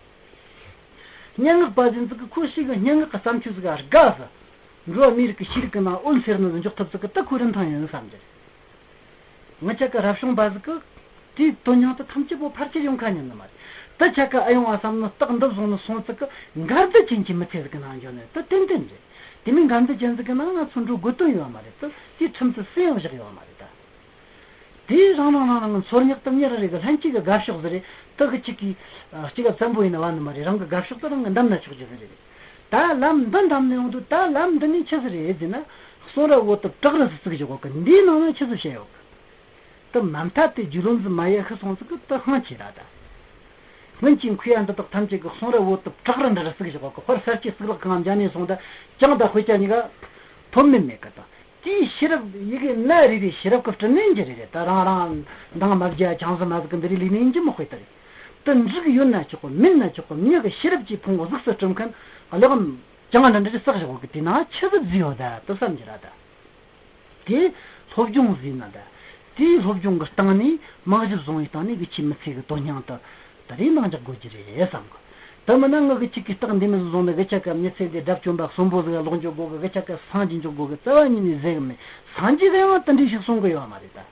སྙན་ངག་པ་ཟིག་གི་ཁོ་ཞིག་གི་སྙན་ངག་གི་བརྩམས་ཆོས་ཟིག་ག་དགའ་ཟིག། འགྲོ་བ་མིའི་རིགས་ཀྱི་ཤེས་རིག་གི་ནང་འོད་འཚེར་ནས་འཇོག་ཐུབ་ཚུལ་གྱི་དེ་ཁོའི་རིན་ཐང་ཡིན་བསམ་རྒྱུ་རེད། ང་ཅག་གི་རབ་བྱུང་པ་ཟིག་གི་དེའི་དོན་སྙིང་དེ་ཐམས་ཅད་པོ་ཕལ་ཆེར་ཡོང་ཁ་ཉན་ནི་མ་རེད། དེ་ཆ་ག་ཨེ་ཡོང་བ་བསམ་ནི་སྟེགས་འདི་བཟུང་ནས་སོང་ཚིག་གི་འགལ་འདུ་ཅན་གྱི་མི་ཚེ་ཟིག་གི་ནང་འཇོག་ནི་དེ་ཏན་ཏན་རེད། དེ་མིན་འགལ་འདུ་ཅན་ཟིག་གི་ནང་ང་ཚོ་འགྲོ་དགོས་དོན་ཡོད་མ་རེད། དེ་དེའི་ཁྲིམས་དེ་སུས་ཡང་བཞག་ཡོད་མ་རེད་ད། དེ་རང་རང་རང་རང་གི་འཚོལ་སྙེག་དང་མྱི་རེ་རེ་གི་ལྷན་སྐྱེས་ཀྱི་དགའ་ཕྱོགས་ཟིག་རེད། དེ་གི་གཅིག་གིས་ཨ་གཅིག་ག་བཙན་པོ་ཡིན་ན་བ་ནི་མ་རེད། རང་གི་དགའ་ཕྱོགས་དེ་རང་གི་འདམ་ན་ཆོག་རྒྱུ་ཟིག་རེད། ད་ལམ་འདི་འདམ་ནས་ཡོང་དུས། ད་ལམ་འདི་ནས་ཆི་ཟིག་རེད་ཟེར་ན། གསུང་རབ་བོད་དུ་བྲག་རི་ཟིག་བརྩིགས་བཞག་གོ་གི། འདིའི་ནང་ན་ཆི་ཟིག་བཤད་ཡོད་གི། དེ་མ་མཐའ་དེ་རྒྱུས་ལོན་ཟིག་མ་ཡེ་ཤི་སོང་ཟིག་གི་དེ་ཧང་ཆེ་ར་ད། སྔོན་གྱི་མཁས་པ་འདི་དག་ཐམས་ཅད་ཀྱིས་གསུང་རབ་བོད་དུ་བྲག་རི་འདྲ་རུ་བརྩིགས་བཞག་གོ་གི། དཔལ་ས་སྐྱའི་གཙུག་ལག་ཁང་འཇའ་ནས་སོང་ད། ཅང་དང་དཔེ་ཆ་གཉིས་ཀ་ཐོབ་མིན་མེད་གི་དང་། དེའི་ཤེས་རབ་ཡི་གེ་སྣ་རེ་རེའི་ཤེས་རབ་ཀྱི་སྤྲིན་ནས་འགྱུར་རེ་རེ་ད། རང་རང་འདང་མ་བརྒྱབ་ཆང་ཟིག་མ་ཟིག་གི་འདི་རེ་ལས་ནས་འགྱུར་མི་དཔེ་ལྟར། དེ་འཇུག་ཡོད་ན་ཆོག་གི། མིན་ན་ཆོག་གི། མྱི་གི་ཤེས་རབ་ཀྱི་ཕུང་པོ་གཟུགས་སུ་གྲུབ་མཁན་གླེགས་བམ་ཅང་འདྲ་འདྲ་རེ་བསགས་བཞག་གི། དེ་ན་ཆི་ཟིག་བརྫིས་ཡོད་ད་དེ་བསམ་གྱི་ར་ད། དེ་སློབ་སྦྱོང་ཟེར་ན་ད། དེའི་སློབ་སྦྱོང་གི་སྟེང་ནས་རྨང་གཞི་བཟུང་བའི་སྟེང་ནས་གི་ཆེས་མི་ཚེ་གི་དོན་སྙིང་དེ་ད་རེས་འདང་རྒྱག་དགོས་ཀྱི་རེད་བསམ་གི། དེ་མིན་ན་ངི་གི་གཅིག་གི་རྟགས་འདི་མི་བཟུང་ནི་གི་ཆ་ག་མྱི་ཚེ་འདི་དགྲ་བཅོམ་པ་གསོན་པོ་ཟིག་ལོག་འཇོག་དགོས་གི། གི་ཆ་ག་སངས་རྒྱས་འཇོག་དགོས་གི་རྩ་བ་ཉིད་ནས་ཟེར་གི་མེད། སངས་རྒྱས་གི་ཡང་དེ་འདྲའི་ཞིག་གསུང་གི་ཡོད་མ་རེད་ད།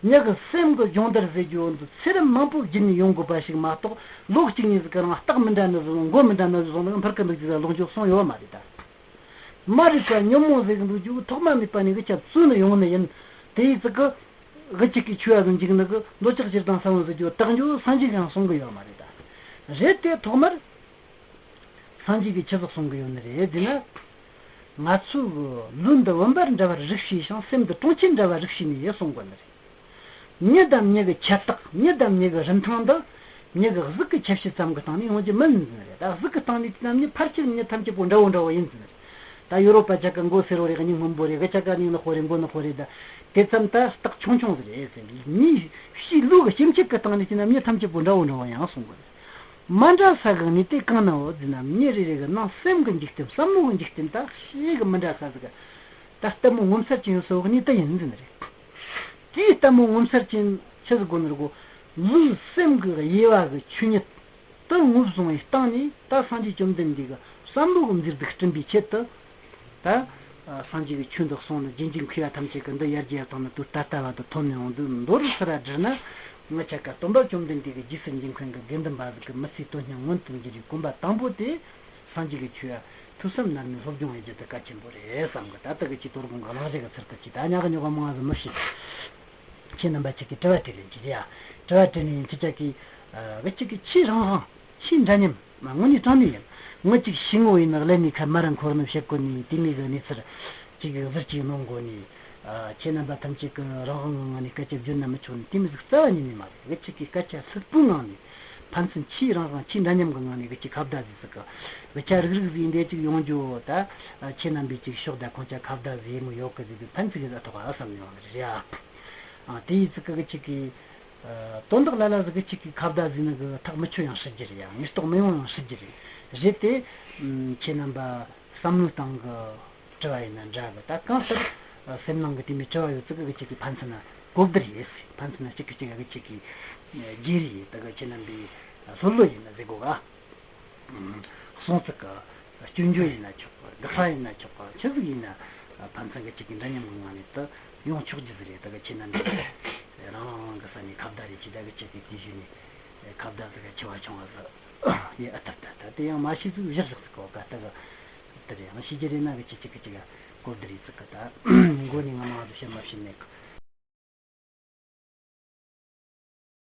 མྱི་གི་སེམས་གི་སྦྱོང་བརྡར་ཟེར་རྒྱུ་འདི་ཚེ་རབས་མང་པོ་བརྒྱུད་ནས་ཡོང་དགོས་པ་ཞིག་མ་གཏོགས། ལོ་གཅིག་གཉིས་ཟིག་གི་རིང་རྟགས་མི་འདྲ་ནི་ཟིག་མགོ་མི་འདྲ་ནི་ཟིག་བཟུང་ནི་འཕུར་གི་འདུག་ཅེས་ལོག་འཇོག་གསུངས་ཡོད་མ་རེད་ད། མ་རིག་པ་ཉོན་མོངས་ཟེར་གི་འདུག་རྒྱུ་ཐོག་མ་མེད་པ་ནས་གི་ཆ་བཙུགས་ནས་ཡོང་ནི་ཡིན། དེ་ཡི་ཚིག་གི་གི་གཅིག་གི་ཆོས་ཡ་གི་འཇིག་ནི་གི་འདོད་ཆགས་སྤྱིར་བཏང་ས་བོན་ཟེར་རྒྱུ་དག་རྒྱུ་སངས་རྒྱས་ཀྱང་གསུང་གི་ཡོད་མ་རེད་ད། རེད་དེ་ཐོག་མར་སངས་རྒྱས་ཀྱིས་ཆི་ཟིག་གསུང་གི་ཡོད་ནི་རེད་ཟེར་ན། ང་ཚོའི་གི་ལུས་འདི་བུམ་པར་འདྲ་བར་རིགས་བྱས་ཤིང་། སེམས་འདི་གྲོང་ཁྱེར་འདྲ་བར་རིགས་བྱས་ནས་ཡེ་གསུང་གོ་ནི་རེད། མྱི་དང་མྱི་གི་ཁྱད་རྟགས། མྱི་དང་མྱི་གི་རིན་ཐང་འདི་མྱི་གི་གཟུགས་ཀྱི་ཁྱད་ཆོས་ཙམ་གྱི་སྟེང་ནས་ཡོང་རྒྱུ་མིན་ཟེར་ནི་རེད། ད་གཟུགས་ཀྱི་སྟེང་ནས་བལྟས་ན་མྱི་ཕལ་ཆེར་མྱི་ཐམས་ཅད་པོ་འདྲ་བོ་འདྲ་བོ་ཡིན་ཟེར་ནི་རེད། ད་ཡོ་རོབ་པ་ཆ་ག་མགོ་སེར་བོ་རེད། སྙིང་སྔོན་པོ་རེད། གི་ཆ་ག་སྙིང་ནག་པོ་རེད། མགོ་ནག་པོ་རེད། ད་དེ་ཙམ་ད་རྟགས་ཆུང་ཆུང་ཟིག་རེད་ཟེར། མྱིའི་ཕྱིའི་ལུས་ཀྱི་སྐྱེ་མཆེད་ཀྱི་སྟེང་ནས་བལྟས་ན་མྱི་ཐམས་ཅད་པོ་འདྲ་བོ་འདྲ་བོ་ཡང་གསུང་གི་རེད། མ་འདྲ་ས་གི་གནས་དེ་གང་ན་འོ་ཟེར་ན། མྱི་རེ་རེ་གི་ནང་སེམས་ཀྱི་འཇིག་རྟེན། བསམ་བློ་གི་འཇིག་རྟེན་ད་ཤེས་གི་མི་འདྲ་ས་ཟིག་ག་ད་ལྟད་མོ་ངོ་མཚར་ཅན་ཡོད་ས་འོ་གནས་དེ་ཡིན་ཟེར་ནི་རེད། དེའི་ལྟད་མོ་ངོ་མཚར་ཅན་ཆི་ཟིག་གོ་ནི་རེད་གོ། ལུས་སེམས་ཀྱི་དབྱེ་བ་གི་ཆོས་ཉིད་དུ་ངོས་བཟུང་བའི་སྟེང་ནས། ད་སངས་རྒྱས་བཅོམ་ལྡན་འདས་ཀྱི་བསམ་བློ་གི་མཛེས་སྡུག་བསྐྲུན་པའི་ཆེད་དུ། ད་སངས་རྒྱས་ཀྱི་ཆོས་འདི་གསུངས་ནས་རྗེས་འཇུག་མཁས་པ་ཐམས་ཅད་ཀྱིས་འདི་ཡར་རྒྱས་བཏང་ནས་དུས་ད་ལྟ་བར་དུ་ཐོན་ནས་ཡོང་དུས། མདོར་ཚུར་བསྒྲིལ་ན། ང་ཆ་ག་སྟོན་པ་བཅོམ་ལྡན་འདས་ཀྱི་རྗེས་སུ་འཇུག་མཁན་གྱི་དགེ་འདུན་པ་ཟིག་གི་མི་ཚེའི་དོན་སྙིང་མངོན་དུ་འགྱུར་བའི་གོམ་པ་དང་པོ་དེ། སངས་རྒྱས་ཀྱི་ཆོས་ཡ་ཐོས་བསམ་ནར་མའི་སློབ་སྦྱོང་ཡེད་རྒྱུ་དེ་གལ་ཆེན་པོ་རེད་བསམ་གི། ད་ལྟ་གི་ཅིག་དོ་རུང་གི་གླེང་གཞི་གི་ཚུལ་དུ་ཅིག་ད་ཉག་གི་ཉོག་ག་མང་ཟིག་མི་བཤད། ཁྱེད་རྣམ་པ་ཅིག་གིས་དྲི་བ་དྲིས་ལན་གྱིས་ཡ། དྲི་བ་དྲིས་ནས་ཡིན་ཚུལ་ཅག་གིས། ཨ་གི་ཅིག་གིས་ཆེས་རང་དབང་ཆེས་འདྲ་མཉམ་མ་དངོས་གནས་དྲང་གནས་ཡིན། ངོ་ཅིག་ཤི་ངོ་ཡིན་ན་ཀླད་ནས་ཁ་མར་འཁོར་ནས་བཤད་གོ་ནས། དེ་མོ་གི་གནས་ཚུལ་ཅིག་གི་ཟུར་ཅིག་གནང་གོ་ནས། ཨ་ཁྱེད་རྣམ་པ་ཐམས་ཅད་ཀྱིས་རང་དབང་གི་ངང་ནས་སྐད་ཆ་བརྗོད་ན་མི་ཆོག་ནི་དེ་མོ་ཟིག་རྩ་བ་ཉིད་ནས་མ་རེད། གི་ཅིག་གིས་སྐད་ཆ་ལྷུག་པོའི་ངང་ནས། ཕན་ཚུན་ཆེས་རང་དབང་ཆེས་འདྲ་མཉམ་གྱི་ངང་ནས་གི་ཅིག་ཁ་བརྡ་ཟིག་ཟིག་གི། གི་ཆ་རིག་རིག་ཟིག་འདི་ཅིག་ཡོང་རྒྱུ་ད། ཁྱེད་རྣམ་པས་ཅིག་ཤོག་ད་ཁོང་ཅག་ཁ་བརྡ་ཟིག་ཡེད་མི་ཡོད་གི་ཟེར་དུས་ཕན་ཚུན་གི་ཟ་ཐོག་ཨ་བསམ་ནས་ཡོང་ནི་རེད་ཡ། ཨ་དེ་ཡི་ཚིག་གི་གི་ཅིག་གིས། ཨ་དོན་དག་ལ་ལ་ཟིག་གི་ཅིག་གིས་ཁ་བརྡ་ཟིག་ནི་གི་ཐག་མི་ཆོད་ཡང་སྲིད་རྒྱུ་རེད་ཡ། ངེས་རྟོགས་མི་ཡོང་ཡང་སྲིད་རྒྱུ་རེད། རེད་དེ། ཁྱེད་རྣམ་པ་བསམ་བློའི་སྟེང་གི་དྲི་བ་ཡིན་ན་འདྲ་གི། ད་གང་ལྟར་སེམས་ནང་གི་དེ་མོ་དྲི་བ་ཡོད་ཚད་གི་གི་ཅིག་གིས་ཕན་ཚུན་ན་གོ་བསྡུར་ཡེད་ཟེར། ཕན་ཚུན་ན་གཅིག་གི་གཅིག་གི་གཅིག་གིས་བརྗེ་རེས་ཡེད། ད་གི་ཁྱེད་རྣམ་པའི་ལྷོད་ལྷོད་ཡིན་ན་ཟེར་གོ་ག། གསུང་ཚིག་གི་སྐྱོན་བརྗོད་ཡིན་ན་ཆོག་གི། དགག་པ་ཡིན་ན་ཆོག་གི། ཆི་ཟིག་ཡིན་ན་ཕན་ཚུན་གི་གཅིག་གི་འདྲ་མཉམ་གི་ངང་ནས་དུ་ཡོང་ཆོག་རྒྱུ་ཟིག་རེད། ད་གི་ཁྱེད་རྣམ་པས་རང་རང་གི་ས་ནས་ཁ་བརྡ་རེ་བྱས། ད་གི་གཅིག་གི་དེ་བཞིན་ནས་ཁ་བརྡ་ཟིག་གི་ཆེ་བ་ཆུང་བ་ཟིག་ཡེ་ཨ་ད་ད་ད་དེ་ཡང་མ་ཤེས་ཚུལ་བཞག་བཞག་ཟིག་གོ་ག་ད་ག་དེ་རེད། ཡང་ཤེས་ཀྱི་རེད་ན་གི་ཅི་ཅི་གི་ཅི་ག་གོ་བསྡུར་ཡི་ཚིག་གི་ད་མགོ་ནས་ང་མང་དུ་བཤད་མ་བཤད་ནས་གི་